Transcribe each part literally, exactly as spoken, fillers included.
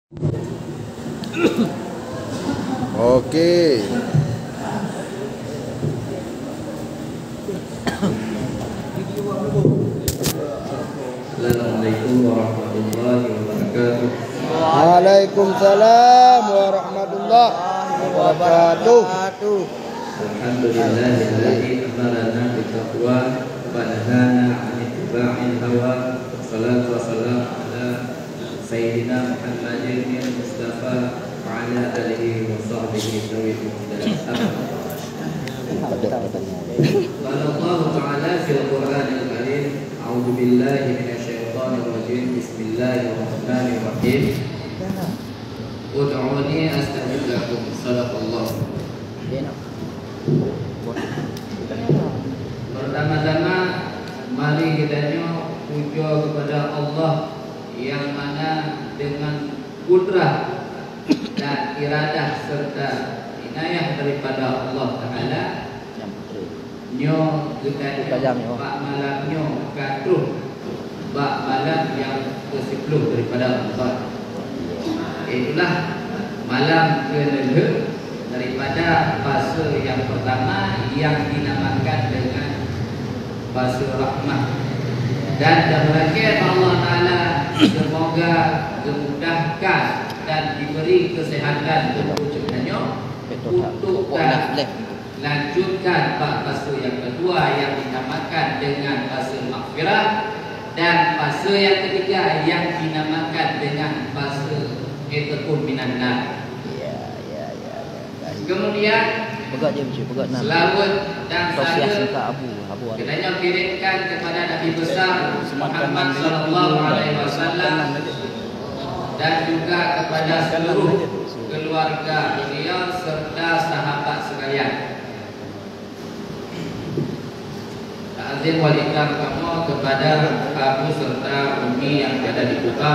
Oke. Assalamualaikum warahmatullahi wabarakatuh. Waalaikumsalam warahmatullahi wabarakatuh. Alhamdulillahilladzi amarana bittaqwa wa nahana 'anit tiba'il hawa. Wassalatu wassalamu ala Sayyidina Muhammadin Mustafa wa ala alihi wa sahbihi dzawil iqtida. Amma ba'd. Qala Allahu ta'ala fil Qur'anil Karim, a'udzu billahi minasy syaithanir rajim. Bismillahirrahmanirrahim. Ud'uni astajib lakum. Sadaqallah. Pertama-tama, mari geutanyoe puja kepada Allah yang mana dengan kudrah dan iradah serta inayah daripada Allah Taala, nyoe geutanyoe bak malam nyoe ka troh bak malam nyang keusiploh daripada Ramadan. Itulah malam keuneuh daripada fase yang pertama yang dinamakan dengan fase rahmah. Dan tameulakée bak Allah Taala, semoga geumudahkan dan diberi kesehatan untuk geutanyoe untuk ka lanjutkan bak fase yang kedua yang dinamakan dengan fase maghfirah, dan fase yang ketiga yang dinamakan dengan fase itqun minan nar. Ya, ya, ya, ya. Kemudian, peugah je, Encik, peugah enam. Selawat dan Tausiah salam singkat Abu, Abu Arif. Kita kirimkan kepada Nabi besar Muhammad sallallahu alaihi wasallam dan juga kepada seluruh keluarga beliau serta sahabat sekalian. Takzim wal ikram kamoe kepada Abu serta Umi yang ada di Kuta.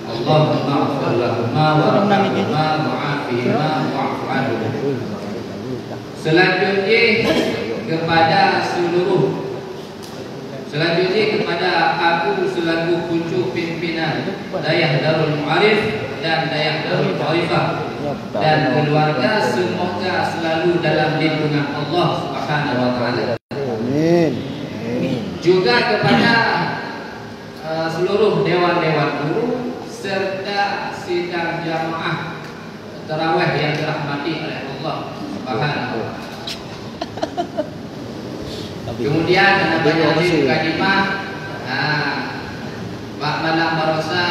Allahumma ighfir lahuma warhamhuma wa'afihima wa'fu anhum. Selanjutnya kepada seluruh Selanjutnya kepada Abu selaku pucuk pimpinan Dayah Darul Ma'arif dan Dayah Darul Ma'arifah dan keluarga, semoga selalu dalam lindungan Allah Subhanahu wa Taala. Amin. Juga kepada, eh, seluruh dewan-dewan guru serta sidang jamaah tarawih yang dirahmati oleh Allah Subhanahu wa Taala. Kemudian, anak banyak di mukadimah, ha, bak malam barosa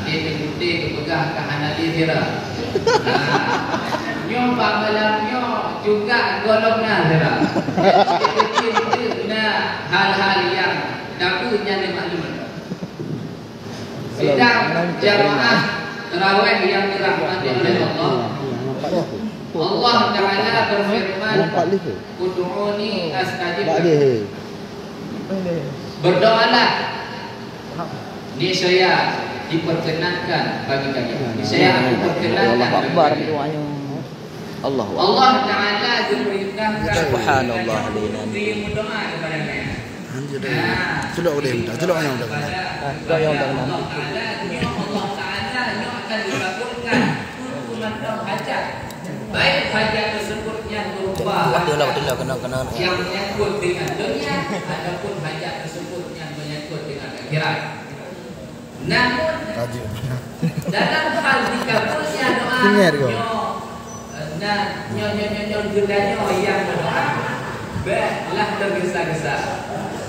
di Teguti kepeugah ka hana di sira. Ha, nyoe bak malam nyoe juga golom na sira. Jadi, itu na hal-hal yang tabu nyan dimaklum. Sidang jamaah tarawih yang dirahmati oleh Allah. Allah Taala berfirman, "Ud'uni astajib lakum." Berdoalah, niscaya diperkenankan bagi kalian. Niscaya diperkenankan bagi kalian. Allahu Akbar. Allah Taala geupeurintahkan Subhanallah, geutanyoe berdoa kepada Nya. Cedok deh, minta cedok yang udah kena. Ah, cedok yang udah kena. Allah Taala, nyoe Allah Taala, nyoe akan dikabulkan peue-peue mantong hajat. Baik hajat tersebut nyan berupa hajat yang menyangkut dengan dunia ataupun hajat tersebut nyan menyangkut dengan akhirat. Namun, dalam hal dikabulnya doa nyoe, eh, na, nyoe, nyoe, nyoe, nyoe, geutanyoe nyang meudoa, bèk lah teugesa-gesa.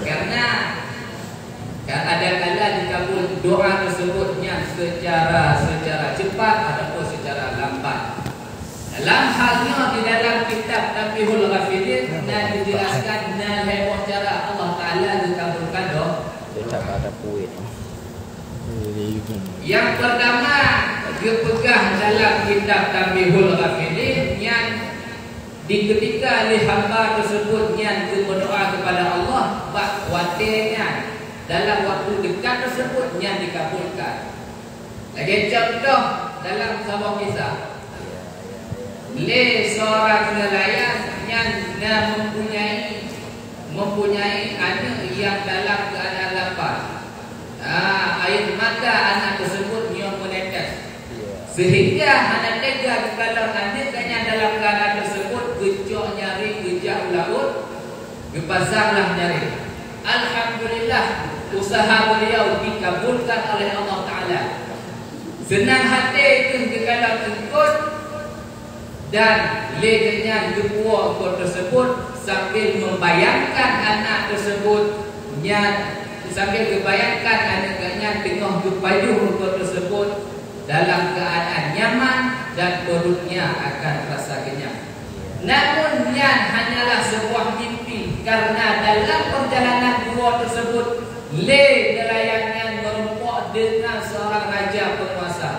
Karena, ka-, ada kala dikabul doa tersebut nyan secara, secara cepat ataupun secara lambat. Dalam hal nyoe, di dalam kitab Tanbihul Ghafilin na dijelaskan na lhèe boh cara Allah Taala geukabulkan doa. Yang pertama, geupeugah dalam kitab Tanbihul Ghafilin nyan, di ketika lé hamba tersebut nyan geumeudoa kepada Allah bak watèe nyan, dalam waktu dekat tersebut nyan dikabulkan. Lagèe contoh dalam saboh kisah, lé seorang nelayan nyan na mempunyai, mempunyai aneuk yang dalam keadaan lapar. Ah, air mata anak tersebut nyoe menetes. Sehingga hana teuga geukalon aneuk geuh nyan dalam keuadaan tersebut, geucok jaréng geujak u laôt, geupasanglah jaréng. Alhamdulillah, usaha beliau dikabulkan oleh Allah Taala. Seunang até kheueh geukalon eungkôt, dan lé geuh nyan geupuwoe eungkôt tersebut sambil membayangkan anak tersebut nyan, sambil geubayangkan aneuk geuh nyan teungoh geupajoh eungkôt tersebut dalam keuadaan nyaman dan perutnya akan rasa kenyang. Namun nyan hanyalah sebuah mimpi, karena dalam perjalanan geuwoe tersebut lé neulayan nyan meurumpok dengan seorang raja penguasa.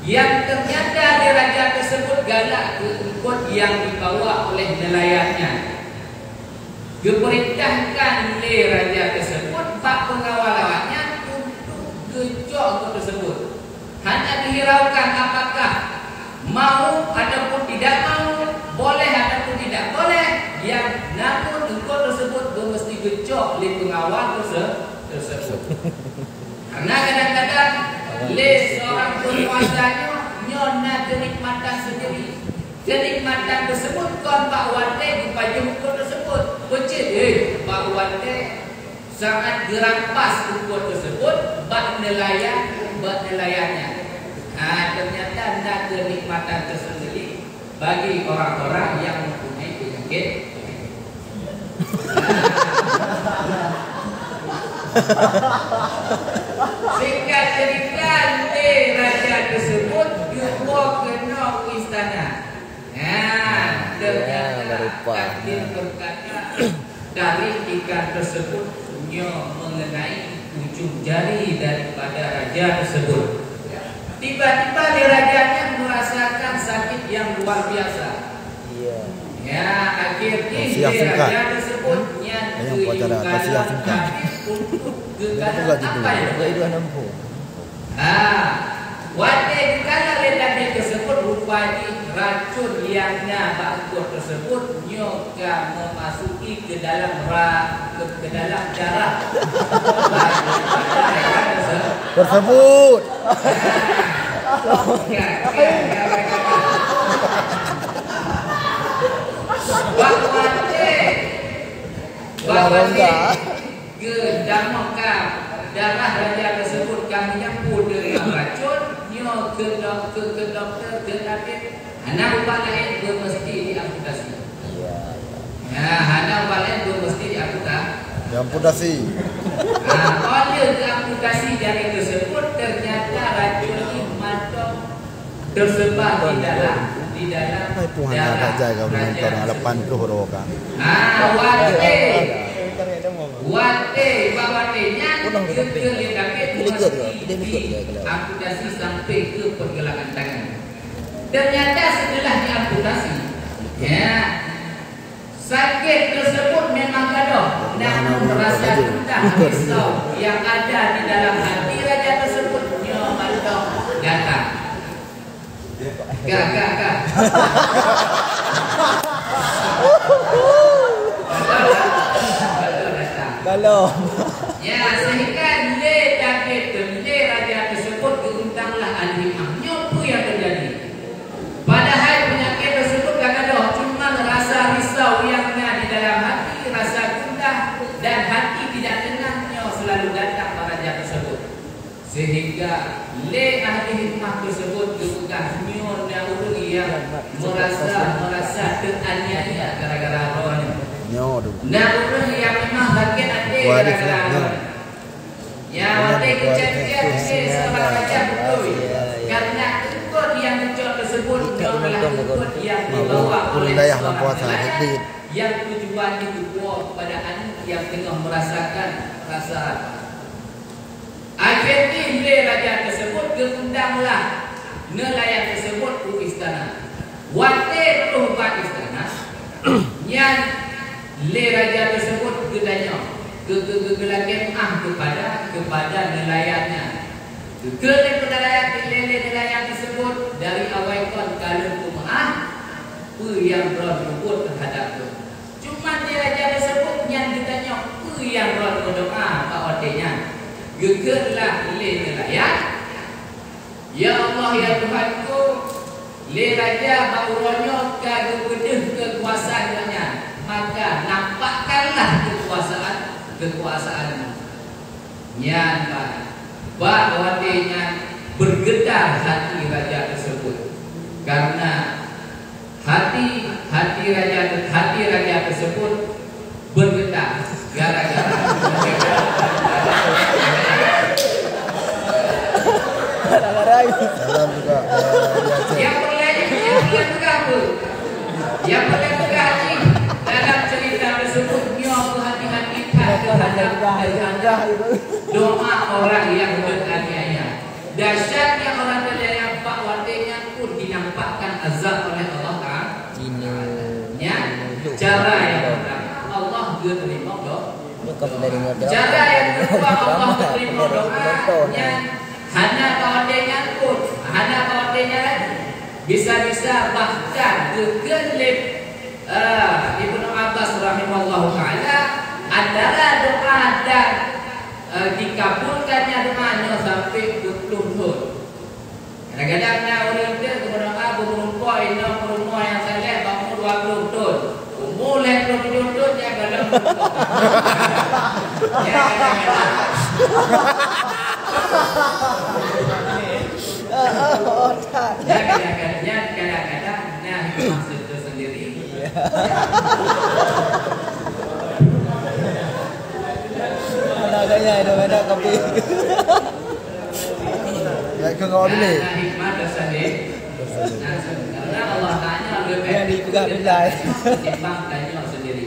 Yang ternyata di raja tersebut galak keu eungkôt yang dibawa oleh nelayan nyan. Geupeurintahkan lé raja tersebut bak peungawal awaknyan untuk geucok eungkôt tersebut. Hana dihiraukan apakah mau ataupun tidak mau, boleh ataupun tidak boleh, yang namun eungkôt tersebut beumeusti geucok lé peungawal terse-, tersebut. Karena kadang-kadang lé seorang penguasa nyoe, nyoe na keunikmatan sendiri. Keunikmatan tersebut kon bak watée geupajoh eungkôt tersebut. Peucit, eh, bak watée saat geurampas eungkôt tersebut bak nelayan, bak nelayan nyan. Ha, ternyata na keunikmatan tersendiri bagi orang-orang yang mempunyai penyakit. Singkat cerita, lé raja tersebut geuwoe keunoe u istana. Nah, ternyata takdir berkata, taring ikan tersebut nyoe mengenai ujung jari daripada raja tersebut. Tiba-tiba lé raja nyan merasakan sakit yang luar biasa. Ya, akhirnya lé raja tersebut nyan geuibarat habéh untuk geukalon apai. Ha, watée geukalon lé tabib tersebut, rupa jih racun nyang na bak eungkôt tersebut nyoe ka memasuki ke dalam ra-, ke, ke dalam darah. Tersebut. Bak watée, bak watée geutamong ka darah raja tersebut ka meunyampur deungon racun, nyoe keu dok-, keu, keu dokto, keu tabib, hana ubat laén, beumeusti diamputasi. Ya, hana ubat laén, beumeusti diamputa-, diamputasi. Ha, óh lheueh geuamputasi jari tersebut, ternyata racun nyan mantong tersebar di dalam, di dalam darah raja tersebut. Ah, watée, watée, bak watée nyan, keu-, keu lé tabib meusti diamputasi sampai ke pergelangan tangan. Ternyata setelah diamputasi, ya, sakit tersebut memang gadôh, namun rasa gundah risau yang ada di dalam hati raja tersebut nyoe mantong datang. Ka, ka, ka. Gadôh datang. Dalam. Ya, sehingga lé tabib, lé raja tersebut geuundanglah ahli hikmah. Nyoe peue nyang teujadi? Padahai peunyakét tersebut ka gadôh, cuma rasa risau nyang na di dalam hati, rasa gundah dan hati tidak tenang nyoe selalu datang bak raja tersebut. Sehingga lé ahli hikmah tersebut geupeugah, nyoe na ureuëng nyang merasa, merasa teuaniaya gara-gara droe nyoe. Nyoe tu. Na ureuëng nyang memang sakét até gara-gara droe nyoe. Ya, watée geucet-cet lé seorang raja beutôi, karena eungkôt nyang geucok tersebut nyoe adalah eungkôt nyang dibawa oleh seorang nelayan nyang tujuan jih geupuwoe kepada aneuk nyang teungoh merasakan rasa. Akhé jih lé raja tersebut geuundanglah nelayan tersebut u istana. Watée troh bak istana, nyan lé raja tersebut geutanyong, geu-, geu-, geu-, geulakée meuáh kepada, kepada nelayan nyan. Geukheun lé nelayan, lé, lé nelayan tersebut, "Dari awai kon ka lôn peumeuáh peue nyang droe peubuet teuhadab lôn." Cuma lé raja tersebut nyan geutanyong peue nyang droe meudoá bak watée nyan. Geukheunlah lé nelayan, "Ya Allah, ya Tuhanku, Lé raja bak uroe nyoe ka geupeudeuh keukuasaan geuh nyan, maka nampakkanlah keukuasaan, keukuasaan nyoe. Nyan bah, bak watée nyan bergetar hati raja tersebut. Karena hati, hati raja, hati raja tersebut bergetar gara-gara. Salam juga dari Aceh. Yang perlu, yang perlu juga apa? Yang perlu juga hati dalam cerita tersebut, nyoe hati-hati terhadap doa orang yang beraniaya. Dahsyatnya orang percaya bak watée nyan pun dinampakkan azab oleh Allah Taala. Ini. Ya, cara yang pertama, Allah geuteurimong doa. Ini kau sudah dengar doa. Cara yang kedua, Allah geuteurimong doa nyan hana bak watée nyan pun, hana bak watée nyan lagi. Bisa-bisa bahkan geukheun lé, eh, Ibnu Abbas rahimahullahu taala, antara doa dan, eh, dikabulkannya doa nyoe sampai dua puluh thon. Kadang-kadang na ureuëng teuh geumeunyoe, ah, beumeurumpok inong peurumoh nyang saleh bak umu dua puluh thon. Umu lhée ploh tujoh thon nyan galak. Ya, kadang-kadang. Ya, kadang-kadang. Ya, kadang-kadang. Nah, itu maksud tu sendiri. Iya. Mana agaknya ada, mana kopi. Ya, ke kau dulu. Nah, hikmah tersendiri. Nah, karena Allah Taala lebih baik dipegang bilai. Timbang tanya sendiri.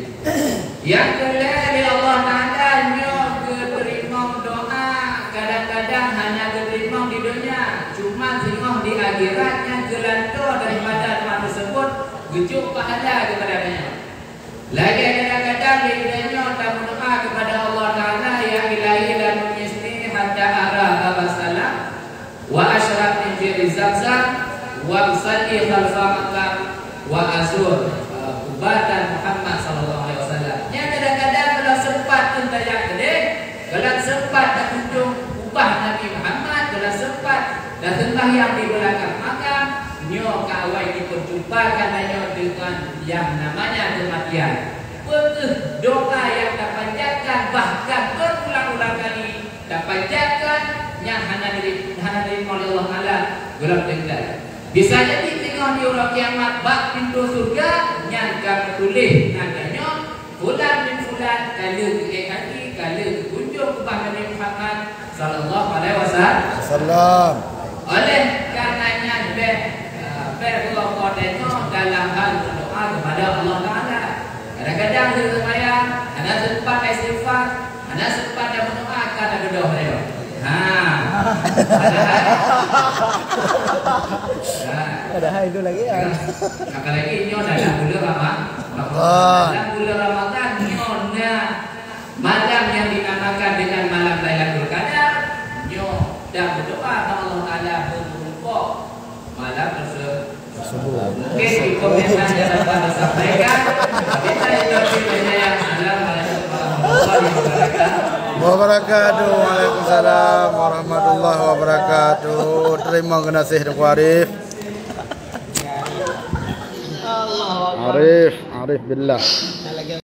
Nyang keu lhée lé Allah Taala nyoe geuteurimong doa, kadang-kadang hana geuteurimong di donya, cuma singoh di akhirat nyang geulantoe daripada doa tersebut geujok pahala keupada geutanyoe. Lagée kadang-kadang di donya nyoe tameudoa keupada Allah Taala, "Ya Ilahi, la tumisni hatta ara babas salam." Wa asyrab min bi'ri Zamzam, wa usalli khalfa maqam, wa azur, eh, kubatan Muhammad sallallahu alaihi wasallam. Nyan kadang-kadang kalau sempat teuntayang keudeh, kalau sempat takunjung kubah Nabi Muhammad, kalau sempat taseumbahyang di beulakang makam, nyoe ka awai jipeujumpakan tanyoe deungon nyang namanya keumatian. Peue kheueh doa nyang tapanjatkan bahkan beurulang-ulang kali, tapanjatkan nyang hana diri-, hana diterima oleh Allah Taala gohlom tinggai. Bisa jadi teungoh di uroe kiamat bak pintoe syeuruga nyan ka meutuléh na tanyoe, "Fulan bin Fulan ka lheueh geuék haji, ka lheueh geukunjong keubah Nabi Muhammad sallallahu alaihi wasallam." Wasallam. Oleh karena nyan bèk, eh, bèk geuloe tanyoe dalam hal berdoa kepada Allah Taala. Kadang-kadang lheueh seumayang, hana sempat istighfar, hana sempat dah berdoa, ka dah beudôh lé. Ha. Padahal, ha. Padahal itu lagi, ya. Apalagi nyoe dalam bulan Rama-, Ramadan. Dalam bulan Ramadan nyoe na malam yang dinamakan dengan malam Lailatul Qadar. Nyoe dan berdoa bak Allah Taala beureumpok malam tersebut. Mungkin di komentar yang dapat disampaikan. Kita yang lebih banyak. Assalamualaikum warahmatullahi wabarakatuh. Wabarakatuh. Waalaikumsalam warahmatullahi wabarakatuh. Terima kasih, Teungku Arif. Arif, Arif billah.